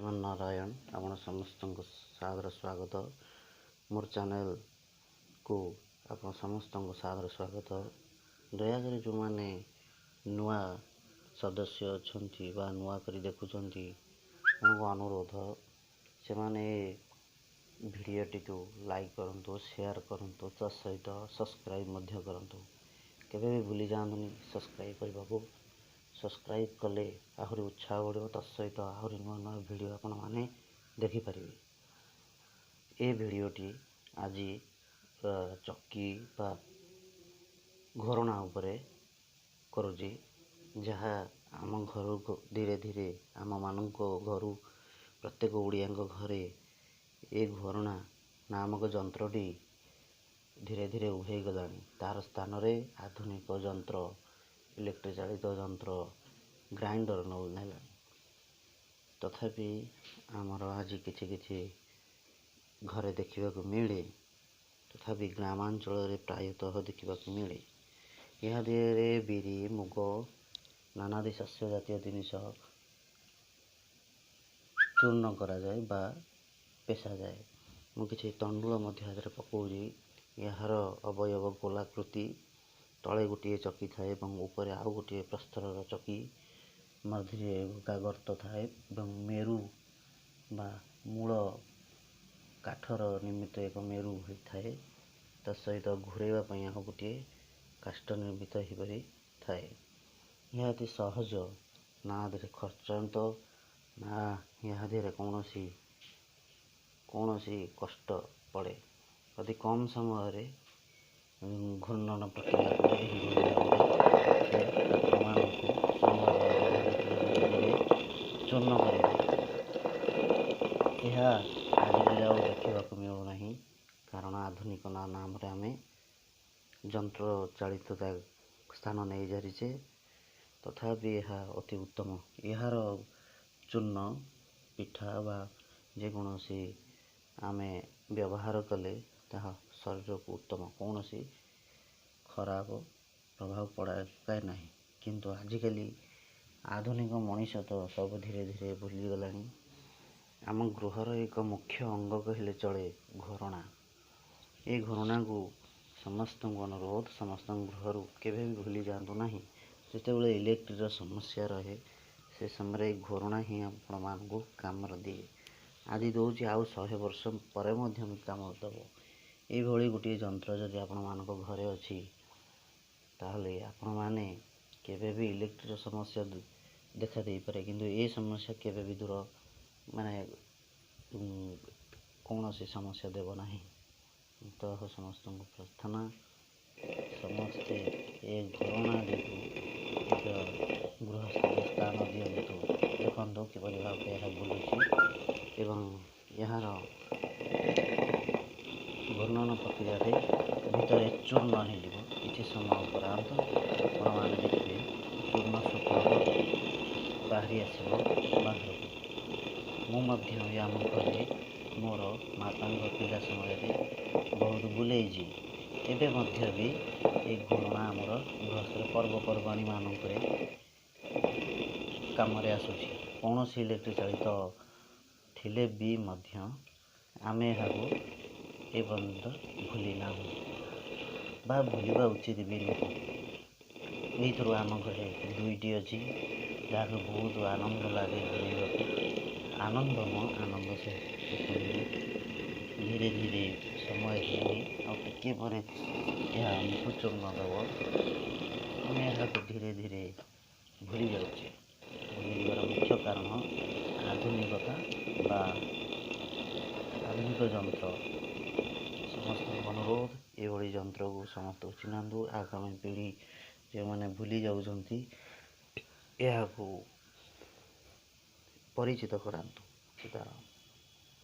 ଶ୍ରୀମନ ନାରାୟଣ, ଆପଣ ସମସ୍ତଙ୍କୁ ସାଦର ସ୍ୱାଗତ। ମୋର ଚ୍ୟାନେଲକୁ ଆପଣ ସମସ୍ତଙ୍କୁ ସାଦର ସ୍ୱାଗତ। ଦୟାକରି ଯେଉଁମାନେ ନୂଆ ସଦସ୍ୟ ଅଛନ୍ତି ବା ନୂଆ କରି ଦେଖୁଛନ୍ତି, ତାଙ୍କୁ ଅନୁରୋଧ, ସେମାନେ ଭିଡ଼ିଓଟିକୁ ଲାଇକ୍ କରନ୍ତୁ, ସେୟାର କରନ୍ତୁ, ତା ସହିତ ସବସ୍କ୍ରାଇବ୍ ମଧ୍ୟ କରନ୍ତୁ। କେବେ ବି ଭୁଲି ଯାଆନ୍ତୁନି ସବସ୍କ୍ରାଇବ୍ କରିବାକୁ। ସବସ୍କ୍ରାଇବ୍ କଲେ ଆହୁରି ଉତ୍ସାହ ବଢ଼ିବ, ତା ସହିତ ଆହୁରି ନୂଆ ନୂଆ ଭିଡ଼ିଓ ଆପଣମାନେ ଦେଖିପାରିବେ। ଏ ଭିଡ଼ିଓଟି ଆଜି ଚକି ବା ଘୋରଣା ଉପରେ କରୁଛି, ଯାହା ଆମ ଘରକୁ ଧୀରେ ଧୀରେ ଆମମାନଙ୍କ ଘରୁ ପ୍ରତ୍ୟେକ ଓଡ଼ିଆଙ୍କ ଘରେ ଏ ଘୋରଣା ନାମକ ଯନ୍ତ୍ରଟି ଧୀରେ ଧୀରେ ଉଭେଇ ଗଲାଣି। ତାର ସ୍ଥାନରେ ଆଧୁନିକ ଯନ୍ତ୍ର, ଇଲେକ୍ଟ୍ରିକ୍ ଚାଳିତ ଯନ୍ତ୍ର, ଗ୍ରାଇଣ୍ଡର ନେଲାଣି। ତଥାପି ଆମର ଆଜି କିଛି କିଛି ଘରେ ଦେଖିବାକୁ ମିଳେ, ତଥାପି ଗ୍ରାମାଞ୍ଚଳରେ ପ୍ରାୟତଃ ଦେଖିବାକୁ ମିଳେ। ଏହା ଦେହରେ ବିରି, ମୁଗ, ନାନାଦି ଶସ୍ୟ ଜାତୀୟ ଜିନିଷ ଚୂର୍ଣ୍ଣ କରାଯାଏ ବା ପେଶାଯାଏ। ମୁଁ କିଛି ତଣ୍ଡୁଳ ମଧ୍ୟ ଏଥିରେ ପକାଉଛି। ଏହାର ଅବୟବ ଗୋଲାକୃତି, ତଳେ ଗୋଟିଏ ଚକି ଥାଏ ଏବଂ ଉପରେ ଆଉ ଗୋଟିଏ ପ୍ରସ୍ତରର ଚକି, ମଝିରେ ଗର୍ତ୍ତ ଥାଏ ଏବଂ ମେରୁ ବା ମୂଳ କାଠର ନିର୍ମିତ ଏକ ମେରୁ ହୋଇଥାଏ। ତା ସହିତ ଘୁରେଇବା ପାଇଁ ଆଉ ଗୋଟିଏ କାଷ୍ଠ ନିର୍ମିତ ହୋଇପାରି ଥାଏ। ଏହା ଅତି ସହଜ, ନା ଦେହରେ ଖର୍ଚ୍ଚାନ୍ତ, ନା ଏହା ଦେହରେ କୌଣସି କଷ୍ଟ ପଡ଼େ। ଅତି କମ୍ ସମୟରେ ଘୂର୍ଣ୍ଣନ ପ୍ରକ୍ରିୟା ପରେ ଏହିଭଳି ଭାବରେ ସେ ଆପଣମାନଙ୍କୁ ସୁନ୍ଦର ଭାବରେ ଧୀରେ ଧୀରେ ଚୂର୍ଣ୍ଣ କରିବ। ଏହା ଆଜିକାଲି ଆଉ ଦେଖିବାକୁ ମିଳୁନାହିଁ, କାରଣ ଆଧୁନିକ ନାମରେ ଆମେ ଯନ୍ତ୍ର ଚାଳିତ ସ୍ଥାନ ନେଇସାରିଛେ। ତଥାପି ଏହା ଅତି ଉତ୍ତମ। ଏହାର ଚୂର୍ଣ୍ଣ ପିଠା ବା ଯେକୌଣସି ଆମେ ବ୍ୟବହାର କଲେ ତାହା ଶରୀରକୁ ଉତ୍ତମ, କୌଣସି ଖରାପ ପ୍ରଭାବ ପକାଏ ନାହିଁ। କିନ୍ତୁ ଆଜିକାଲି ଆଧୁନିକ ମଣିଷ ତ ସବୁ ଧୀରେ ଧୀରେ ଭୁଲିଗଲାଣି। ଆମ ଗୃହର ଏକ ମୁଖ୍ୟ ଅଙ୍ଗ କହିଲେ ଚଳେ ଘୋରଣା। ଏ ଘୋରଣାକୁ ସମସ୍ତଙ୍କୁ ଅନୁରୋଧ, ସମସ୍ତଙ୍କ ଗୃହରୁ କେବେ ବି ଭୁଲି ଯାଆନ୍ତୁ ନାହିଁ। ଯେତେବେଳେ ଇଲେକ୍ଟ୍ରିର ସମସ୍ୟା ରହେ, ସେ ସମୟରେ ଏଇ ଘୋରଣା ହିଁ ଆପଣମାନଙ୍କୁ କାମରେ ଦିଏ। ଆଜି ଦେଉଛି, ଆଉ 100 ବର୍ଷ ପରେ ମଧ୍ୟ କାମ ଦେବ। ଏଇଭଳି ଗୋଟିଏ ଯନ୍ତ୍ର ଯଦି ଆପଣମାନଙ୍କ ଘରେ ଅଛି, ତାହେଲେ ଆପଣମାନେ କେବେ ବି ଇଲେକ୍ଟ୍ରିର ସମସ୍ୟା ଦେଖା ଦେଇପାରେ, କିନ୍ତୁ ଏ ସମସ୍ୟା କେବେ ବି ଦୂର ମାନେ କୌଣସି ସମସ୍ୟା ଦେବ ନାହିଁ। ତ ସମସ୍ତଙ୍କୁ ପ୍ରାର୍ଥନା, ସମସ୍ତେ ଏ ଘୋରଣାଟିକୁ ନିଜ ଗୃହସ୍ଥରେ ସ୍ଥାନ ଦିଅନ୍ତୁ। ଦେଖନ୍ତୁ କିପରି ଭାବରେ ଏହା ବୁଲୁଛି ଏବଂ ଏହାର ଘୂର୍ଣ୍ଣନ ପ୍ରକ୍ରିୟାରେ ଭିତରେ ଚୂର୍ଣ୍ଣ ହେଇଯିବ। କିଛି ସମୟ ଉପରାନ୍ତ ଆପଣମାନେ ଦେଖିବେ ଚୂର୍ଣ୍ଣ ସ୍ୱତଃ ବାହାରି ଆସିବ ବାହାରକୁ। ମୁଁ ମଧ୍ୟ ଆମ ଘରେ ମୋର ମାତାଙ୍କ ପିଲା ସମୟରେ ବହୁତ ବୁଲେଇଛି। ଏବେ ମଧ୍ୟ ବି ଏଇ ଘୋରଣା ଆମର ଗୃହସ୍ଥରେ ପର୍ବପର୍ବାଣୀ ମାନଙ୍କରେ କାମରେ ଆସୁଛି। କୌଣସି ଇଲେକ୍ଟ୍ରିକ୍ ଚାଳିତ ଥିଲେ ବି ମଧ୍ୟ ଆମେ ଏହାକୁ ଏପର୍ଯ୍ୟନ୍ତ ଭୁଲି ନାହୁଁ ବା ଭୁଲିବା ଉଚିତ ବି ନୁହଁ। ଏଇଥିରୁ ଆମ ଘରେ ଦୁଇଟି ଅଛି, ଯାହାକୁ ବହୁତ ଆନନ୍ଦ ଲାଗେ ବୁଲେଇବାକୁ। ଆନନ୍ଦ ନୁହଁ, ଆନନ୍ଦ ସହିତ ଦେଖନ୍ତୁ ଧୀରେ ଧୀରେ ସମୟ ହେଇନି, ଆଉ ଟିକିଏ ପରେ ଏହା ଆମକୁ ଚୂର୍ଣ୍ଣ ଦେବ। ଆମେ ଏହାକୁ ଧୀରେ ଧୀରେ ଭୁଲି ଯାଉଛେ। ଭୁଲିଯିବାର ମୁଖ୍ୟ କାରଣ ଆଧୁନିକତା ବା ଆଧୁନିକ ଯନ୍ତ୍ର। ସମସ୍ତଙ୍କୁ ଅନୁରୋଧ, ଏଭଳି ଯନ୍ତ୍ରକୁ ସମସ୍ତଙ୍କୁ ଚିହ୍ନାନ୍ତୁ। ଆଗାମୀ ପିଢ଼ି ଯେଉଁମାନେ ଭୁଲି ଯାଉଛନ୍ତି, ଏହାକୁ ପରିଚିତ କରାନ୍ତୁ। ସୀତାରାମ।